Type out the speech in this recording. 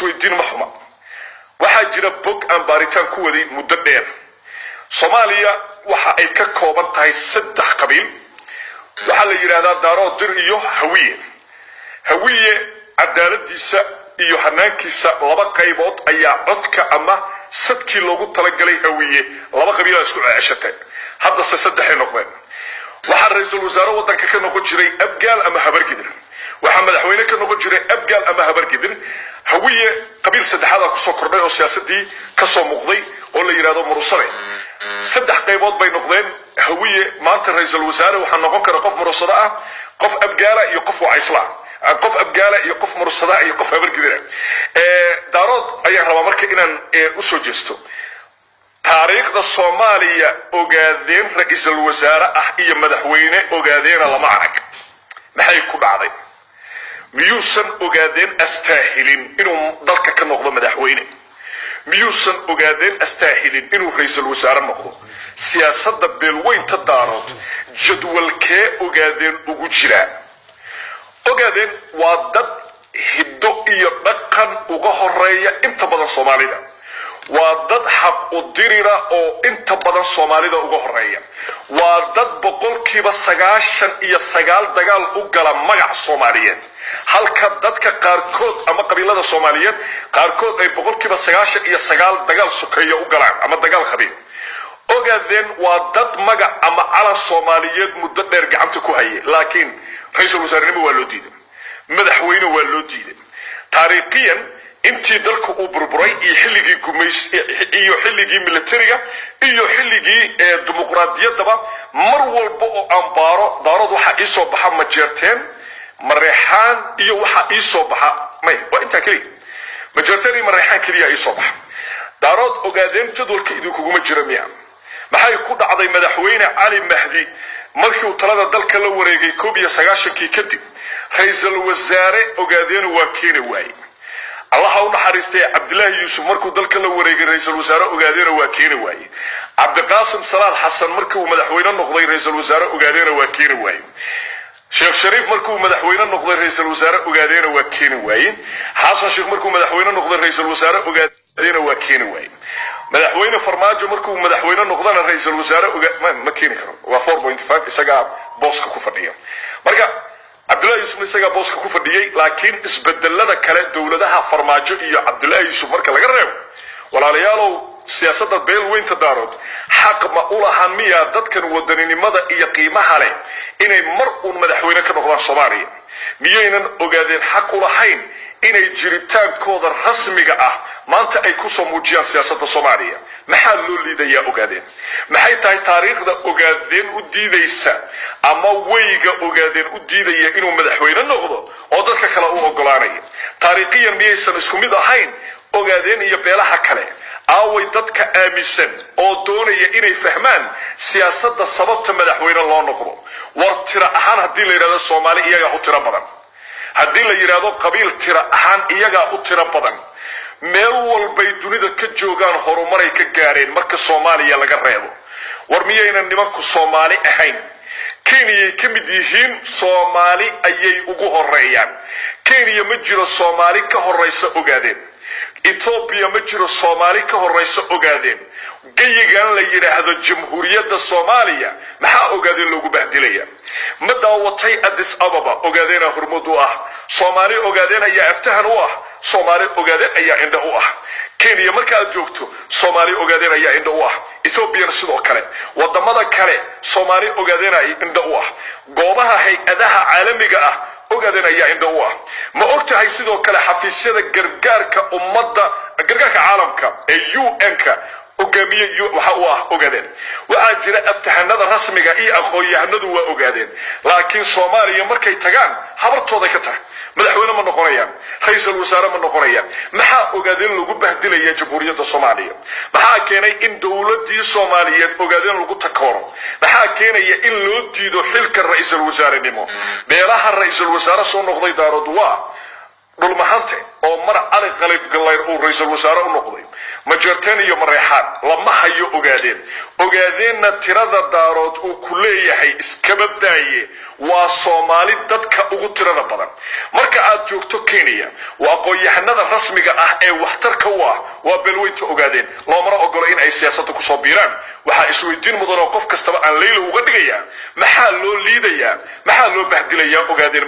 Isweydiin ma xuma. Waxaa jira bog aan baaritaan ku waday muddo dheer. Soomaaliya waxa ay ka kooban tahay saddex qabiil. Waxaa la yidhaahdaa Daarood, Dir iyo Hawiye. Hawiye cadaaladiisa iyo hanaankiisa laba qaybood ayaa codka ama sadkii loogu talagalay. Hawiye laba qabiilaa isku ceshatay, haddase saddexay noqdeen. Waxaa ra-iisul wasaare waddanka ka noqon jiray Abgaal ama Habargidir, waxaa madaxweyne ka noqon jiray Abgaal ama Habargidir. Hawiye qabiil saddexaadaa kusoo kordhay oo siyaasadii kasoo muuqday oo la yidhahdo Murusade. Saddex qaybood bay noqdeen Hawiye. Maanta ra-iisul wasaare waxaa noqon kara qof Murusado ah, qof Abgaala iyo qof Wacaysla, qof Abgaala iyo qof Murusada iyo qof Habargidira. Daarood ayaan rabaa marka inaan usoo jeesto. Taariikhda Soomaaliya Ogaadeen ra-iisul wasaare ah iyo madaxweyne Ogaadeena lama arag. Maxay ku dhacday? Miyuusan Ogaadeen astaahilin inuu dalka ka noqdo madaxweyne? Miyuusan Ogaadeen astaahilin inuu ra-iisul wasaare noqdo? Siyaasadda beelweynta Daarood jadwalkee Ogaadeen ugu jiraa? Ogaadeen waa dad hiddo iyo dhaqan uga horeeya inta badan Soomaalida, waa dad xaq u dirira oo inta badan Soomaalida uga horeeya, waa dad 99% dagaal u gala magac Soomaaliyeed, halka dadka qaarkood ama qabiilada Soomaaliyeed qaarkood ay 99% dagaal sokeeya u galaan ama dagaal qabiil. Ogaadeen waa dad magac ama calan Soomaaliyeed muddo dheer gacanta ku hayay, laakiin ra-iisul wasaarenimo waa loo diiday, madaxweyne waa loo diiday. Taariikhiyan, intii dalka uu burburay iyo xilligii gumays iyo xilligii militariga iyo xilligii dimuqraadiyaddaba, mar walba oo aan baaro Daarood waxaa ii soo baxa Majeerteen, Mareexaan iyo waxaa ii soo baxa, may, waa intaa keliya, Majeerteen iyo Mareexaan keliya ii soo baxa. Daarood Ogaadeen jadwalka idinkuguma jira miya? Maxay ku dhacday madaxweyne Cali Mahdi markii uu talada dalka la wareegay 91-kii kadib ra-iisul wasaare Ogaadeenu waa keeni waaye? Allaha u naxariistay Cabdilaahi Yuusuf markuu dalka la wareegay ra-iisul wasaare Ogaadeena waa keeni waaye. Cabdiqaasim Salaad Xasan markii uu madaxweyne noqday ra-iisul wasaare Ogaadeena waa keeni waaye. Sheekh Shariif markuu madaxweyne noqday ra-iisul wasaare Ogaadeena waa keeni waaye. Xasan Sheekh markuu madaxweyne noqday ra-iisul wasaare Ogaadeena waa keeni waaye. Madaxweyne Farmaajo markuu madaxweyne noqdana ra-iisul wasaare oga ma keeni karo. Waa 4.5, isagaa booska ku fadhiya. Marka Cabdullahi Yuusufna isagaa booska ku fadhiyey, laakiin isbedelada kale dowladaha Farmaajo iyo Cabdullaahi Yuusuf marka laga reebo, walaalayaalow, siyaasadda beel weynta Daarood xaq ma u lahan miyaa dadkan wadaninimada iyo qiimaha leh inay mar uun madaxweyne ka noqdaan Soomaaliya? Miyaynan Ogaadeen xaq u lahayn inay jiritaankooda rasmiga ah maanta ay kusoo muujiyaan siyaasadda Soomaaliya? Maxaa loo liidayaa Ogaadeen? Maxay tahay taariikhda Ogaadeen u diidaysa ama weyga Ogaadeen u diidaya inuu madaxweyne noqdo oo dadka kale u ogolaanaya? Taariikhiyan miyaysan isku mid ahayn Ogaadeen iyo beelaha kale? Aaway dadka aaminsan oo doonaya inay fahmaan siyaasadda sababta madaxweyne loo noqdo? War tiro ahaan haddii la yidhahdo Soomaali iyagaa u tiro badan, haddii la yidhaahdo qabiil tiro ahaan iyagaa u tiro badan, meel walbay dunida ka joogaan horumaray ka gaadheen marka Soomaaliya laga reebo. War miyaynan nimanku Soomaali ahayn? Kenyay ka mid yihiin, Soomaali ayay ugu horeeyaan. Kenya ma jiro Soomaali ka horaysa Ogaadeen. Etoobiya ma jiro Soomaali ka horaysa Ogaadeen. Geyigan la yidhaahdo Jamhuuriyadda Soomaaliya maxaa Ogaadeen loogu bahdilaya? Ma daawatay Addis Ababa? Ogaadeena hormud u ah. Soomaali Ogaadeen ayaa aftahan u ah, Soomaali Ogaadeen ayaa indha u ah. Kenya marka aad joogto Soomaali Ogaadeen ayaa indha u ah, Ethoobiana sidoo kale, wadamada kale Soomaali Ogaadeen ay indha u ah, goobaha hay-adaha caalamiga ah Ogaadeen ayaa indha u ah. Ma og tahay sidoo kale xafiisyada gargaarka ummadda, gargaarka caalamka ee UN-ka, hogaamiye waxa uu ah Ogaadeen? Waxaa jira aftahanada rasmiga iyo aqoon-yahanadu waa Ogaadeen, laakiin Soomaaliya markay tagaan habartooday ka tahay. Madaxweyne ma noqonayaan, ra-iisul wasaare ma noqonayaan. Maxaa Ogaadeen lagu bahdilaya Jamhuuriyadda Soomaaliya? Maxaa keenay in dowladii Soomaaliyeed Ogaadeen lagu takooro? Maxaa keenaya in loo diido xilka ra-iisul wasaarenimo? Beelaha ra-iisul wasaare soo noqday Daarood waa Dhulmahante oo mar Cali Khaliif Gallayr uu ra-iisul wasaare u noqday. Majeerteen iyo Mareexaan lama hayo Ogaadeen. Ogaadeenna tirada Daarood uu ku leeyahay iskaba daaye, waa Soomaali dadka ugu tirada badan. Marka aad joogto Kenya, waa aqoon-yahanada rasmiga ah ee waxtarka u ah waa beelweynta Ogaadeen. Loomana ogolo in ay siyaasadda kusoo biiraan. Waxaa isweydiin mudan oo qof kastaba aan leyla uga dhigayaa: maxaa loo liidayaa? Maxaa loo bahdilayaa Ogaadeen?